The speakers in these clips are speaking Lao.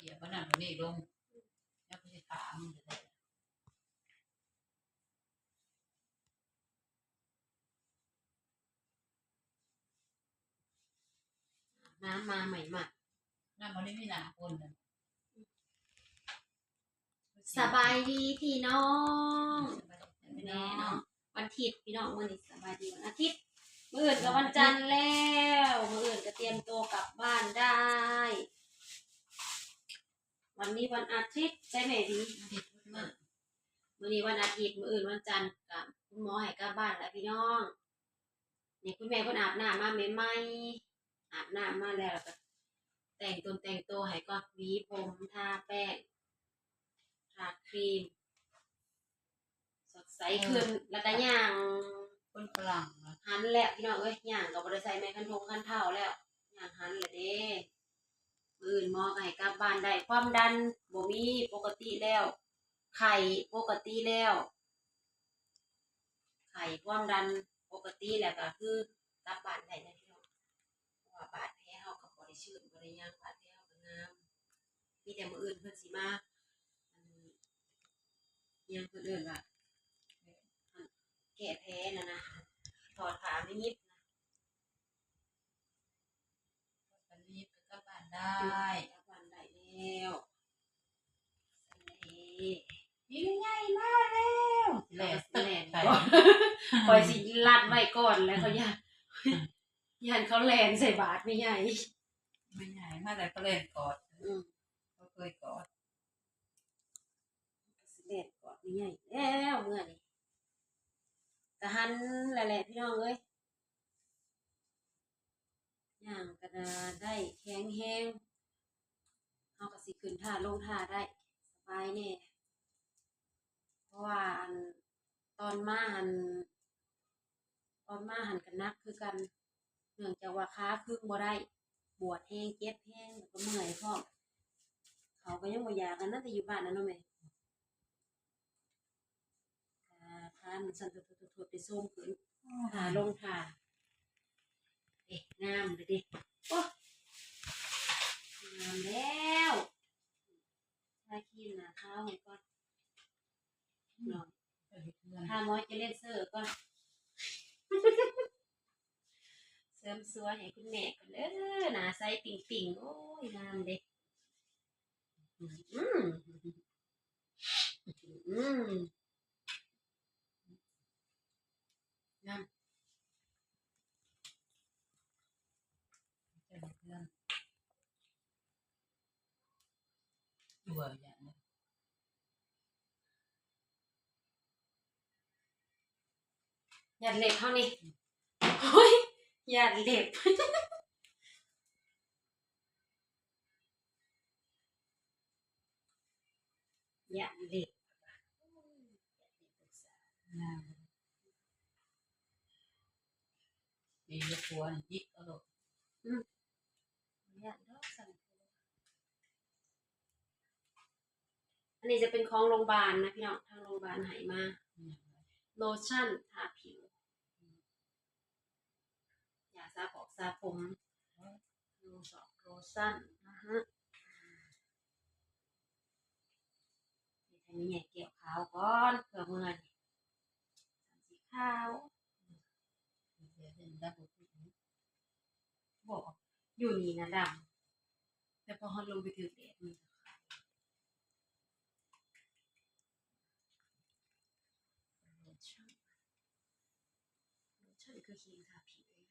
ຽບອັນນັ້ນອັນນີ້ລົງ ແລ້ວກໍຊິຖາມ ນ້ຳມາໃໝ່ໆ ນ້ຳບໍ່ໄດ້ມີນ້ຳຄົນນະ. ສະບາຍດີພີ່ນ້ອງ ສະບາຍດີ ແມ່ເນາະ ວັນທິດພີ່ນ້ອງ ມື້ນີ້ສະບາຍດີວັນອາທິດ ມື້ອື່ນກໍວັນຈັນແລ້ວ ມື້ອື່ນກໍຕຽມຕົວກັບບ້ານໄດ້ ວັນນີ້ວັນອາທິດ ໃຊ່ແມ່ດີ ອາທິດພຸດມາ ມື້ນີ້ວັນອາທິດ ມື້ອື່ນວັນຈັນກໍຄຸນໝໍໃຫ້ກັບບ້ານແລ້ວພີ່ນ້ອງ. ນີ້ ຄຸນແມ່ເພິ່ນອາບນ້ຳມາໃໝ່ໆ ອາບນ້ຳມາແລ້ວ ແລ້ວກໍແຕ່ງຕົນແຕ່ງໂຕໃຫ້ກ່ອນ ຫວີຜົມ ທາແປ້ງ ທາຄຣີມ ສົດໃສຂຶ້ນ ເອີ ແລ້ວກໍຍ່າງ ເພິ່ນຝຣັ່ງນະ ຫັນແລ້ວພີ່ນ້ອງເອີຍ ຍ່າງກໍບໍ່ໄດ້ໃສ່ໄມ້ຄັນທົງຄັນເທົ້າແລ້ວ ຍ່າງຫັນແລ້ວເດ້. ມື້ອື່ນໝໍກໍໃຫ້ກັບບ້ານໄດ້ ຄວາມດັນບໍ່ມີ ປົກກະຕິແລ້ວ ໄຂ້ປົກກະຕິແລ້ວ ໄຂ້ຄວາມດັນປົກກະຕິແລ້ວກໍຄືກັບບ້ານໄດ້ນະພີ່ນ້ອງ ເພາະວ່າບາດແຜເຮົາກໍບໍ່ໄດ້ຊືນບໍ່ໄດ້ຫຍັງ ບາດແຜເຮົາກໍງາມ. ມີແຕ່ມື້ອື່ນເພິ່ນຊິມາ ອັນ ຫຍັງເພິ່ນເອີ້ນວ່າ ແກ້ແຜນັ້ນນະ ຖອດຜ້າມາຫຍິບນະ. ກັບບ້ານໄດ້ ກັບບ້ານໄດ້ແລ້ວ ນີ້ແມ່ໃຫຍ່ມາແລ້ວ ແລ່ນ ແລ່ນ ຂ້ອຍຊິລັດໄວ້ກ່ອນແລ້ວ ຂ້ອຍຢ້ານ ຢ້ານເຂົາແລ່ນໃສ່ບາດແມ່ໃຫຍ່ ແມ່ໃຫຍ່ມາແລ້ວ ເຂົາແລ່ນກອດ ອືມ ເຂົາເຄີຍກອດ ຊິແລ່ນກອດແມ່ໃຫຍ່ແລ້ວ ເມື່ອນີ້ ກະຫັນແລ້ວແຫຼະພີ່ນ້ອງເອີຍ. ຍ່າງກໍໄດ້ແຂງແຮງ ເຮົາກໍຊິຂຶ້ນທ່າລົງທ່າໄດ້ສະບາຍແດ່ ເພາະວ່າ ອັນ ຕອນມາຫັ້ນ ຕອນມາຫັ້ນກໍໜັກຄືກັນ ເນື່ອງຈາກວ່າຂາຄຶງບໍ່ໄດ້ ປວດແຮງ ເຈັບແຮງ ແລ້ວກໍເມື່ອຍພ້ອມ ເຂົ້າກໍຍັງບໍ່ຢາກ ອັນນັ້ນແຕ່ຢູ່ບ້ານນັ້ນເນາະແມ່. ອ່າ ຂາມັນສັ່ນ ໄປຊົມຂຶ້ນ ທ່າລົງທ່າ ເອະ ງາມເດ້ ໂອ້ ງາມແລ້ວ ທາຄຣີມໜ້າຂາວໃຫ້ກ່ອນເນາະ ເອີ ເຮັດເຮືອນ ຫາໝໍຈະເລນເຊີກ່ອນ ເສີມສວຍໃຫ້ຄຸນແມ່ກ່ອນເດີ ໜ້າໃສປິ້ງໆ ໂອ້ຍ ງາມເດ້ ອືມ ອືມ ງາມ ຕົວຢ່າງ ຢ້ານເລັບເຮົານີ້ ໂອ້ຍ ຢ້ານເລັບ ຢ້ານເລັບ ງາມ ມີຢູ່ຄົວນີ້ ອືມ ຢ້ານດອກ ອັນນີ້ຈະເປັນຂອງໂຮງບານນະພີ່ນ້ອງ ທາງໂຮງບານໃຫ້ມາ ໂລຊັນທາຜິວ ຢາສະປອກສະຜົມ ໂລຊັນ ໂລຊັນ ອະຮະ ໃຫ້ແມ່ໃຫຍ່ແກ້ວຂາວກ່ອນ ເພື່ອເມືອນີ້ ສັນສີຂາວ ບໍ່ ຢູ່ນີ້ນະດຳ ແຕ່ພໍເຮົາລົງໄປຖືກແດດມັນກໍຂາວ. ໂລຊັນ ໂລຊັນຄືຄຣີມທາຜິວເອງ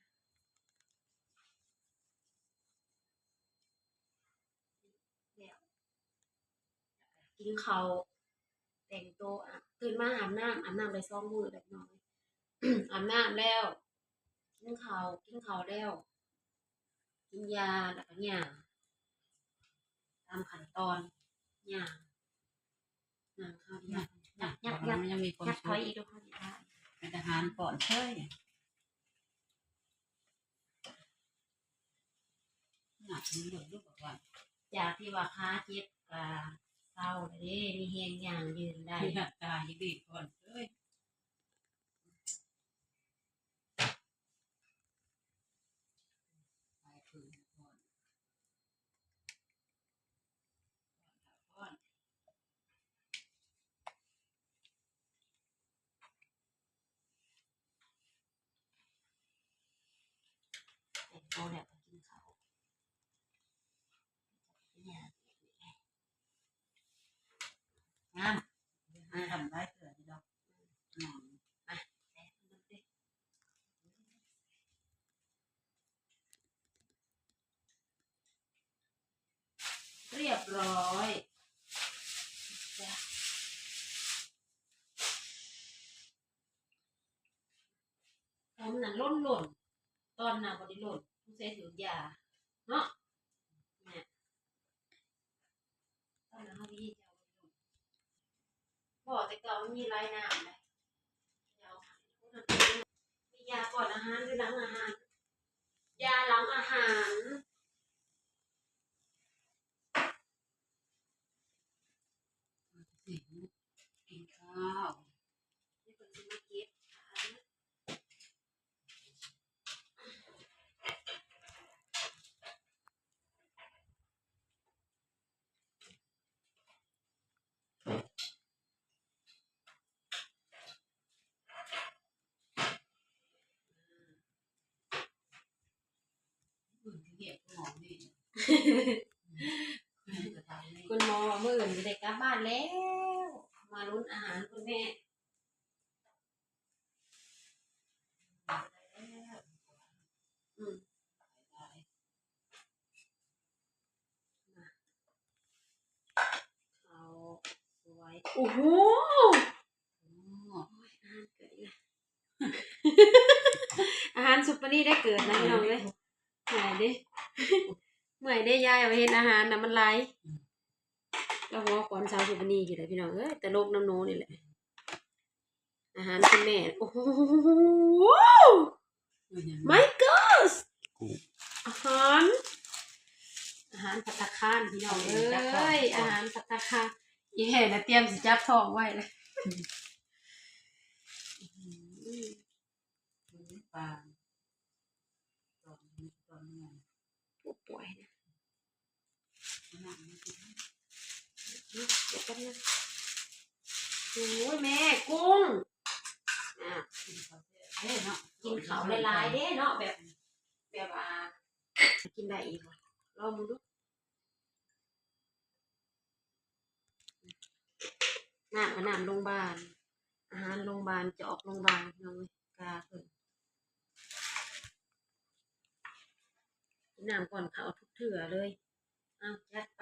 ແລ້ວ ກິນເຂົ້າ ແຕ່ງໂຕ ອາ ຕື່ນມາອາບນ້ຳ ອາບນ້ຳໄດ້ສອງມື້ແລ້ວເນາະ ອາບນ້ຳແລ້ວ ກິນເຂົ້າ ກິນເຂົ້າແລ້ວ ກິນຢາ ແລ້ວກໍຍ່າງ ຕາມຂັ້ນຕອນ ຍ່າງ ຍ່າງເຂົ້າ ຍັບ ຍັບ ຍັບ ຍັບ ຍັບ ຍັບ ຍັບ ຍັບ ຍັບ ຖອຍອີກດູ ເຮົາຊິໄດ້ ເປັນທະຫານກ່ອນເຊີຍ ຍາກເລື່ອງລູກບອກວ່າ ຈາກທີ່ວ່າຂາເຈັບກໍເຊົາແລ້ວເດ້ ມີແຮງຍ່າງຢືນໄດ້ ໜ້າຕາຢູ່ດີກ່ອນເອີຍ ໄປເພິ່ນກ່ອນ. ພໍແລ້ວກໍກິນເຂົ້າ. ງາມ ງາມຫຼາຍເທື່ອຢູ່ດອກ. ອືມ ມາ ແຕະເບິ່ງເດ້. ຮຽບຮ້ອຍ. ຜົມນັ້ນຫຼົ່ນໆ ຕອນໜ້າບໍ່ໄດ້ຫຼົ່ນ ສົງໄສຖືກຢາເນາະ. ແມ່ນ ຕອນໜ້າເຮົາມີເຈົ້າບໍ່ໄດ້ຫຼົ່ນ ພໍແຕ່ເກົ່າມັນມີຫຼາຍນ້ຳເດ້. ຢາກ່ອນອາຫານ ຫຼື ຫຼັງອາຫານ? ຢາຫຼັງອາຫານ. ກິນເຂົ້າ ເດ ເພິ່ນຊິມາເກັບ. ຄຸນໝໍວ່າມື້ອື່ນຊິໄດ້ກັບບ້ານແລ້ວ ມາລຸ້ນອາຫານຄຸນແມ່. ອືມ ເຂົ້າສວຍ ໂອ້ໂຫ ໂອ້ຍ ອາຫານເກີດອີກແລ້ວ. ອາຫານຊຸບປານີໄດ້ເກີດນະພີ່ນ້ອງເອີຍ. ເມື່ອຍເດ້ ເມື່ອຍເດ້ ຍາຍເອົາໄປເຮັດອາຫານນະ ມັນຫຼາຍ. ລາວຫົວຂວັນສາວສຸພະນີຢູ່ແຫຼະພີ່ນ້ອງເອີຍ ຕະຫຼົກນຳໜູນີ້ແຫຼະ. ອາຫານຄຸນແມ່ ໂອ້ໂຫ My gosh ອາຫານ ອາຫານພັດຕາຄານພີ່ນ້ອງເອີຍ ອາຫານພັດຕາຄານ. ອີແຫ່ນະຕຽມຊິຈັບທ້ອງໄວ້ແລ້ວ. ອືມ ປາ ຕອນ ຕອນເມື່ອຍ ຜູ້ປ່ວຍນະ. ໂອ້ຍ ແມ່ກຸ້ງ ກິນເຂົ້າຫຼາຍໆເດ້ເນາະ ແບບ ແບບວ່າ ກິນໄດ້ອີກບໍ່ ລອງເບິ່ງດູ. ນ້ຳກໍນ້ຳໂຮງບານ ອາຫານໂຮງບານ ຈອກໂຮງບານ ພີ່ນ້ອງເອີຍ ກາເພິ່ນ. ກິນນ້ຳກ່ອນເຂົ້າທຸກເທື່ອເລີຍ. ເອົາ ຈັດໄປ.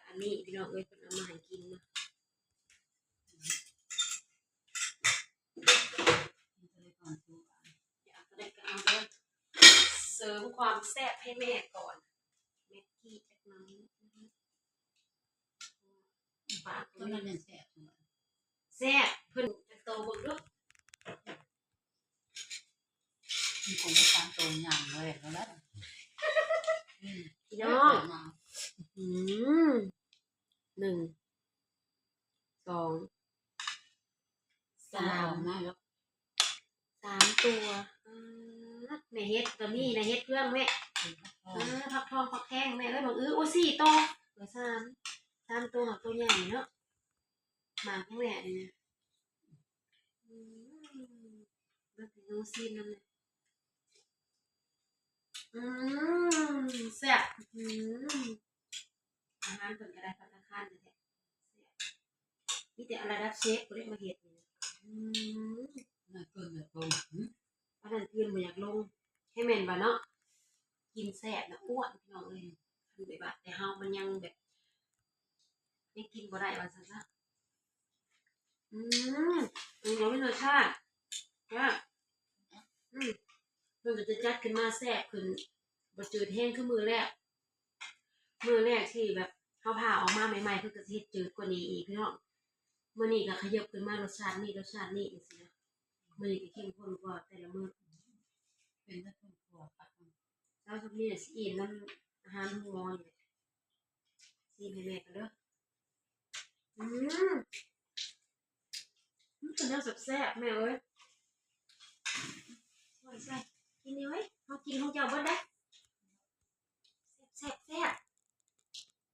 ອັນນີ້ພີ່ນ້ອງເອີຍ ເພິ່ນເອົາມາໃຫ້ກິນເນາະ. ຢາກໄດ້ກໍເອົາເດີ ເສີມຄວາມແຊບໃຫ້ແມ່ກ່ອນ ແມັກກີ້ຈັກໜ້ອຍ. ປາກ ຕົວນັ້ນຍັງແຊບ ແຊບ ເພິ່ນຈັກໂຕເບິ່ງດູ. ມີຄົນໄດ້ສາມໂຕຍ່າງເລີຍແລ້ວລະ ອືມ ພີ່ນ້ອງ. ອືມ ໜຶ່ງ ສອງ ສາມ ສາມ ສາມຕົວ. ປາດ ແມ່ເຫັດກໍມີນະ ເຫັດເຟືອງແມ່ ເອີ ຜັກທອງ ຜັກແຄງແມ່ເອີຍ ບັກອື ໂອ້ ສີ່ໂຕ ເຫຼືອສາມ ສາມໂຕ ຫາກໂຕໃຫຍ່ເນາະ. ໝາກຂອງແມ່ນີ້ນະ ອືມ ເບິ່ງໃຫ້ນ້ອງຊີມນຳແດ່. ອືມ ແຊບ ອືມ ອາຫານເພິ່ນກໍໄດ້ພັດຕາຄານແທ້ໆ ແຊບ ມີແຕ່ລະດັບເຊຟຜູ້ໃດມາເຮັດນີ້ນະ. ອືມ ໜ້າເກີນ ໜ້າເກີນ ອັນນັ້ນອື່ນບໍ່ຢາກລົງ ໃຫ້ແມ່ນວ່າເນາະ ກິນແຊບນະ ອ້ວນ ພີ່ນ້ອງເອີຍ. ຄັນແບບວ່າແຕ່ເຮົາມັນຍັງແບບ ຍັງກິນບໍ່ໄດ້ວ່າຊັ້ນຊະ. ອືມ ມັນກໍມີລົດຊາດ ແຊບ ອືມ ເພິ່ນກໍຈະຈັດຂຶ້ນມາແຊບຂຶ້ນ ບໍ່ຈືດແຮງຄືມື້ແລກ. ມື້ແລກທີ່ແບບເຮົາຜ່າອອກມາໃໝ່ໆ ເພິ່ນກໍຊິເຮັດຈືດກວ່ານີ້ອີກ ພີ່ນ້ອງ. ມື້ນີ້ກໍຂະຫຍັບຂຶ້ນມາລົດຊາດນີ້ ລົດຊາດນີ້ ຈັ່ງຊີ້ນະ. ມື້ນີ້ກໍເຂັ້ມຂຸ້ນກວ່າແຕ່ລະມື້ ເປັນແຕ່ຄົວຄັກ. ເຊົ້າສ່ຳນີ້ລະຊິອີ່ມນຳອາຫານໂຮງໝໍນີ້ແຫຼະ. ຊີມໃຫ້ແມ່ກ່ອນເດີ. ອືມ ມັນເປັນແນວແຊບໆ ແມ່ເອີຍ. ໃສ່ໆ ກິນນີ້ເວີຍ ເຮົາກິນຂອງເຈົ້າເບິດເດ້. ແຊບໆ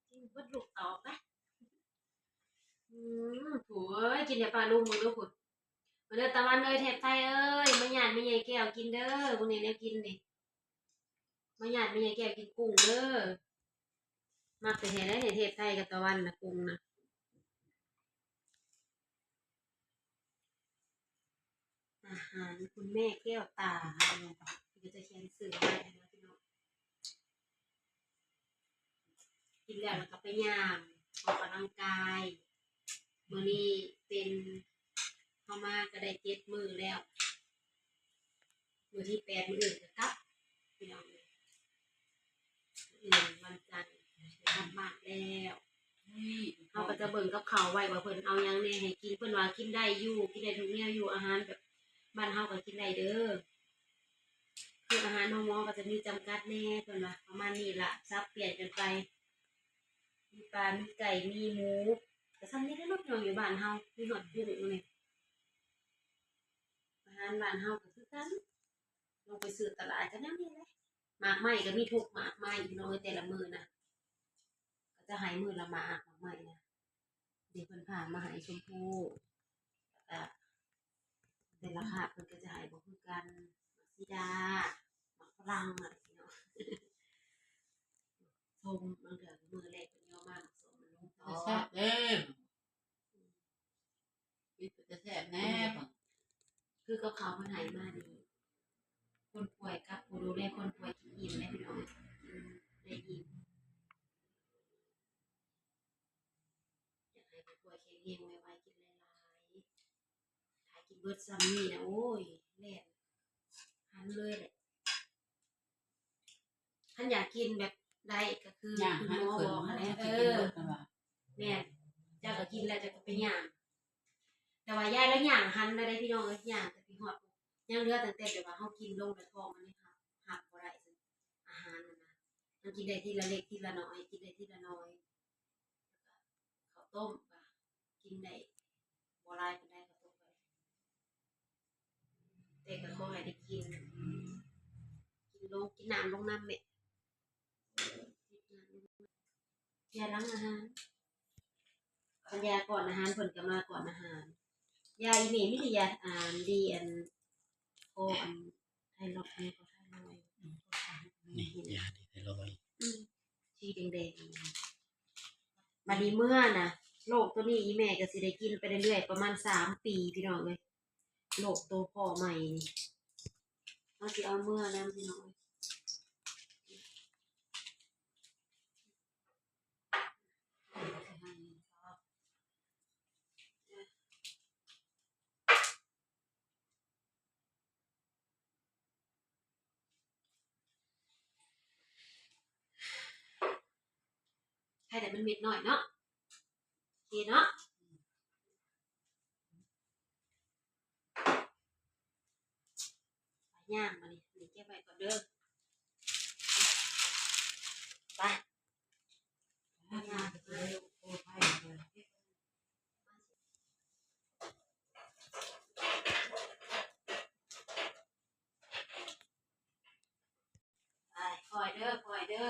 ໆ ກິນເບິດລູກຕອກເດ້. ອືມ ໂອ້ຍ ກິນໃຫ້ປ້າລຸງເບິ່ງດູພຸ້ນ. ມາເດີຕາວັນເອີຍ ເທບໄທເອີຍ ມາຍາດແມ່ໃຫຍ່ແກ້ວກິນເດີ ມື້ນີ້ແນວກິນນີ້ ມາຍາດແມ່ໃຫຍ່ແກ້ວກິນກຸ້ງເດີ. ມັກແທ້ໆ ໃດ໋ ເທບໄທກັບຕາວັນນະ ກຸ້ງນະ. ອາຫານຄຸນແມ່ແກ້ວຕາ ເພິ່ນກໍຈະຂຽນຊື່ໄວ້ໃຫ້ເນາະພີ່ນ້ອງ. ກິນແລ້ວ ແລ້ວກໍໄປຍ່າງອອກກຳລັງກາຍ. ມື້ນີ້ເປັນ ເຮົາມາກໍໄດ້ເຈັດມື້ແລ້ວ ມື້ທີແປດ ມື້ອື່ນກໍກັບ ພີ່ນ້ອງເອີຍ. ມື້ອື່ນວັນຈັນ ກັບບ້ານແລ້ວ. ເຮົາກໍຈະເບິ່ງກັບເຂົ້າໄວ້ວ່າເພິ່ນເອົາຫຍັງແດ່ໃຫ້ກິນ. ເພິ່ນວ່າກິນໄດ້ຢູ່ ກິນໄດ້ທຸກແນວຢູ່ ອາຫານແບບບ້ານເຮົາກໍກິນໄດ້ເດີ. ຄືອາຫານໂຮງໝໍກໍຈະມີຈຳກັດແດ່ ເພິ່ນວ່າປະມານນີ້ລະ ສັບປ່ຽນກັນໄປ. ມີປາ ມີໄກ່ ມີໝູ ກໍສ່ຳນີ້ແຫຼະເນາະ ພີ່ນ້ອງ ຢູ່ບ້ານເຮົາ ມີຮອດກຸ້ງນີ້. ອາຫານບ້ານເຮົາກໍຄືກັນ ລົງໄປຊື້ຕະຫຼາດກໍແນວນີ້ແຫຼະ. ໝາກໄມ້ກໍມີທຸກໝາກໄມ້ ພີ່ນ້ອງເອີຍ ແຕ່ລະມື້ນະ ກໍຈະໃຫ້ມື້ລະໝາກ ໝາກໄມ້ນະ. ເດ ເພິ່ນພາມາໃຫ້ ຊົມພູ ແລ້ວກະແຕ່ລະພາກເພິ່ນກໍຈະໃຫ້ບໍ່ຄືກັນ ໝາກສີດາ ໝາກຝຣັ່ງ ໝາກຫຍັງຊີ້ເນາະ. ຊົມ ບາງເທື່ອມື້ແລກເພິ່ນເອົາມາໝາກສົ້ມ ມັນລົງ ແຊບເດ້ ເປັນຕາແຊບແດ່. ຄືກັບເຂົ້າເພິ່ນໃຫ້ມານີ້ ຄົນປ່ວຍກັບຜູ້ດູແລຄົນປ່ວຍກິນອີ່ມເດ້ ພີ່ນ້ອງ ກິນໄດ້ອີ່ມ. ຢາກໃຫ້ຜູ້ປ່ວຍແຂງແຮງໄວໆ ກິນຫຼາຍໆ. ຖ້າກິນເບິດສ່ຳນີ້ນະ ໂອ້ຍ ແລ່ນຫັນເລີຍແຫຼະ. ຄັນຢາກກິນແບບໄດ້ກໍຄື ຍ່າງ ຄຸນໝໍບອກຫັ້ນແຫຼະ ເອີ ເພິ່ນວ່າ ແມ່ນ ເຈົ້າກໍກິນແລ້ວເຈົ້າກໍໄປຍ່າງ. ແຕ່ວ່າຍາຍລະຍ່າງຫັນນະເດ້ ພີ່ນ້ອງເອີຍ ຍ່າງແຕ່ໄປຮອດ ຍັງເຫຼືອຕັ້ງແຕ່ແບບວ່າເຮົາກິນລົງແລ້ວ ທ້ອງມັນຍັງຮັບ ຮັບບໍ່ໄດ້ ອາຫານຫັ້ນນະ. ມັນກິນໄດ້ທີລະເລັກທີລະນ້ອຍ ກິນໄດ້ທີລະໜ້ອຍ ເຂົ້າຕົ້ມກໍກິນໄດ້ບໍ່ຫຼາຍປານໃດ ເຂົ້າຕົ້ມກໍ ແຕ່ກໍຂໍໃຫ້ໄດ້ກິນ ກິນລົງ ກິນນ້ຳລົງນຳແມ່. ຢາຫຼັງອາຫານ ຄັນຢາກ່ອນອາຫານ ເພິ່ນກໍມາກ່ອນອາຫານ. ຢາອີ່ແມ່ມີແຕ່ຢາ ອ່າ ດີອັນ ຄໍອັນ ໄທຣອຍ ອັນນີ້ກໍໄທຣອຍ ນີ້ ຢາດີໄທຣອຍ ອືມ ສີແດງໆ. ບັດນີ້ເມື່ອນະ ໂລກໂຕນີ້ອີ່ແມ່ກໍຊິໄດ້ກິນໄປເລື້ອຍໆ ປະມານສາມປີ ພີ່ນ້ອງເອີຍ. ໂລກໂຕພໍ່ໃໝ່ນີ້ ເຮົາຊິເອົາເມືອນຳ ພີ່ນ້ອງເອີຍ. ໃຫ້ແຕ່ມັນເມັດນ້ອຍເນາະ ໂອເຄເນາະ. ໄປຍ່າງບາດນີ້ ນີ້ເກັບໄວ້ກ່ອນເດີ ໄປ ໄປຍ່າງ ໄປ ຄ່ອຍເດີ ຄ່ອຍເດີ.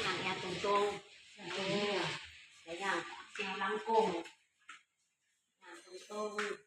ຍ່າງແອບຕົງໆ ເອີ ຢ່າຍ່າງແນວຫຼັງກົງ ຍ່າງຕົງໆ.